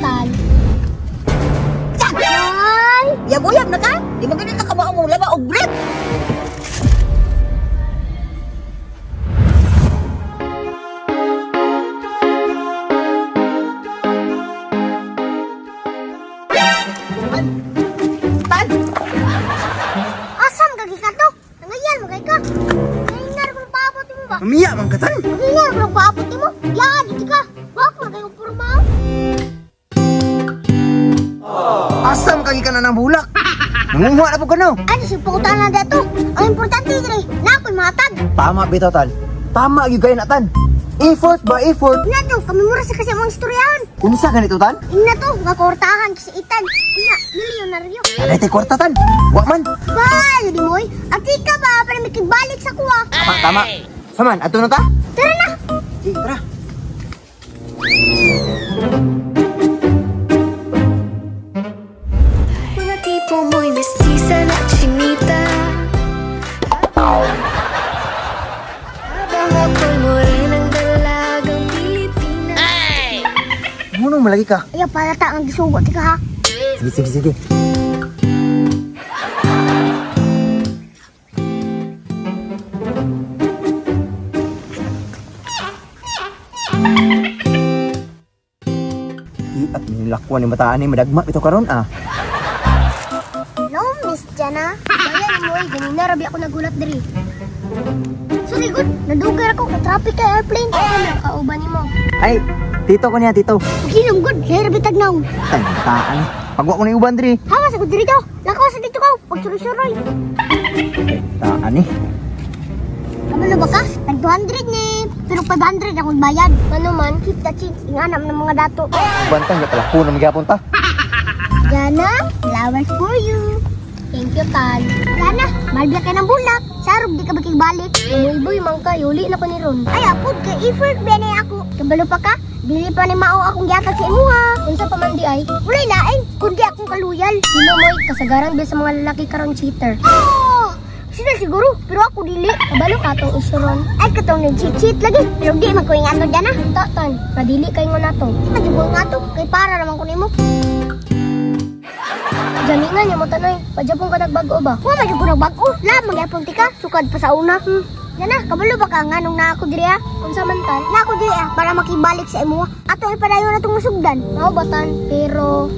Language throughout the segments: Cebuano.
Tan. Tan! Ay! Yab-uyab na ka? Di mo ganito ka mo laba og brief. Tan! Asam gagi ka to? Nangayan mo kay ka. Nanginar ko paabot mo ba? Mamiya man ka, tan. Nanginar ko paabot mo. Yan, dito ka. Wapo na kayo puro mao. Asam kagi ka na ng bulak. Nangunguha na po ka no. Ano si pangutana na dato? Ang importante dire, na ako'y matag. Tama bitaw, tan. Tama gyud kayo na, tan. Effort ba effort? Ina to, kami mura sa kasi among istoryahan. Unsa ganito, tan? Ina to, nga kwartahan kasi itan. Ina, milyonaryo. Anay tay kwarta, tan. Wa man. Bal, di moy. Ati ka ba para makibalik sa kuha? Tama, tama. Saman, ato na ta? Tara na. Sige, tara. Mga tipo mo'y mestiza na chinita. Habang ako'y morenang dalagang Pilipina. Munong malagi ka. Ayaw para ta ang gisugot ka ha. Sige, sige, sige. At nilakwan ni bataan ni madagma ito karon ah. Hello, Miss Jana. Bayan mo, eh, ganina rabi ako nagulat diri. Sorry, good. Nadugar ako kay traffic kay airplane. Ano kauban nimo? Ay, tito ko niya, tito. Gilong good, kay rabi tagnaw. Tan, bataan. Pagwa ko na uban diri. Hawa sa gud diri to. Lakaw sa dito ka, pagsuroy-suroy. Bataan eh. Kabalo ba ka? Tag 200 ni, pero 500 akong bayad. Ano man, keep the change. Inganam ng mga dato. Bantang ya pala ko na magyapon ta. Jana, flowers for you. Thank you, Tan. Jana, malbiya kay ng bulak. Sarog di ka makigbalik. Umuiboy man ka, yuli na ko ni Ron. Ay, apod kay effort bene ako. Kabalo pa ka? Dili pa ni mao akong gihatag sa imuha. Unsa pa man di ay? Walay laing, kundi akong kaluyal. Sino mo'y kasagaran ba sa mga lalaki karon cheater? Oh! Sila siguro, pero ako dili. Kabalo ka atong isyu ron. Ay, katong nag-cheat-cheat lagi. Pero di man ko yung ato dyan ah. Ta, Tan, madili kay nga nato. Di man jud ko nga ato, kay para naman ko nimo. Janingan niya mo tanoy, padyapon ka nagbago ba? Wa man jud ko nagbago. La, magyapon ti ka, sukad pa sa una. Yana, kabalo ba ka nga nung naa ko diri ah? Unsa man tan? Naa ko diri ah, para makibalik sa imo. Ato ay padayon na tong masugdan. Mao ba tan? Pero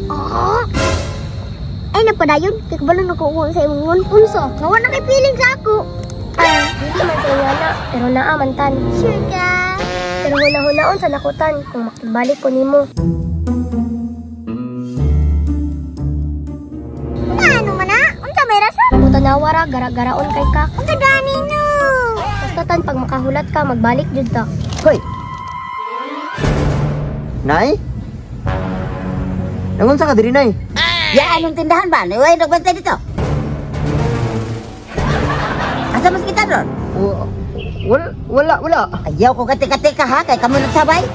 ay nagpadayon, kay kabalo na ko sa imong ngon. Unsa? Nga wa na kay feeling sa ako. Ah, dili man sa inyo na, pero naa man tan. Sure ka? Pero hunahunahon sa nakutan kung makibalik ko nimo. Ano man na? Unsa may rason? Mutanawa ra, gara-garaon kay ka. Unsa gani no? Basta tan, pag makahulat ka, magbalik jud ta. Hoy. Nay? Nangunsa ka diri, Nay? Ya, anong tindahan ba? Nay, nagbantay dito. Asa mas kita ron? Wala, wala, wala. Ayaw ko katika-tika ha, kay kamo nagsabay.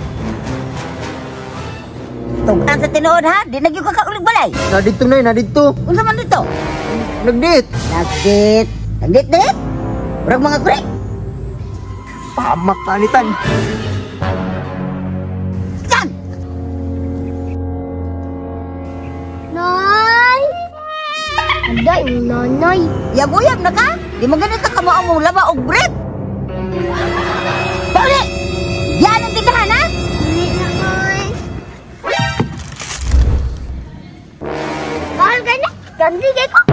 Tungkang sa tinuod ha, di nagyo ka kaulig balay. Na dito, Nay, na dito. Unsa man dito? Nagdit. Nagdit. Nagdit-dit? Murag mga kurek. Pamak ka ni Tan. Tan! Nay! Aday, nanay. Yab-uyab na ka? Di mo ganito ka mo ang laba og brief. Pauli! Yan ang tindahan ha? Hindi na, Nay. Mahal ka na? Ganti kay ko.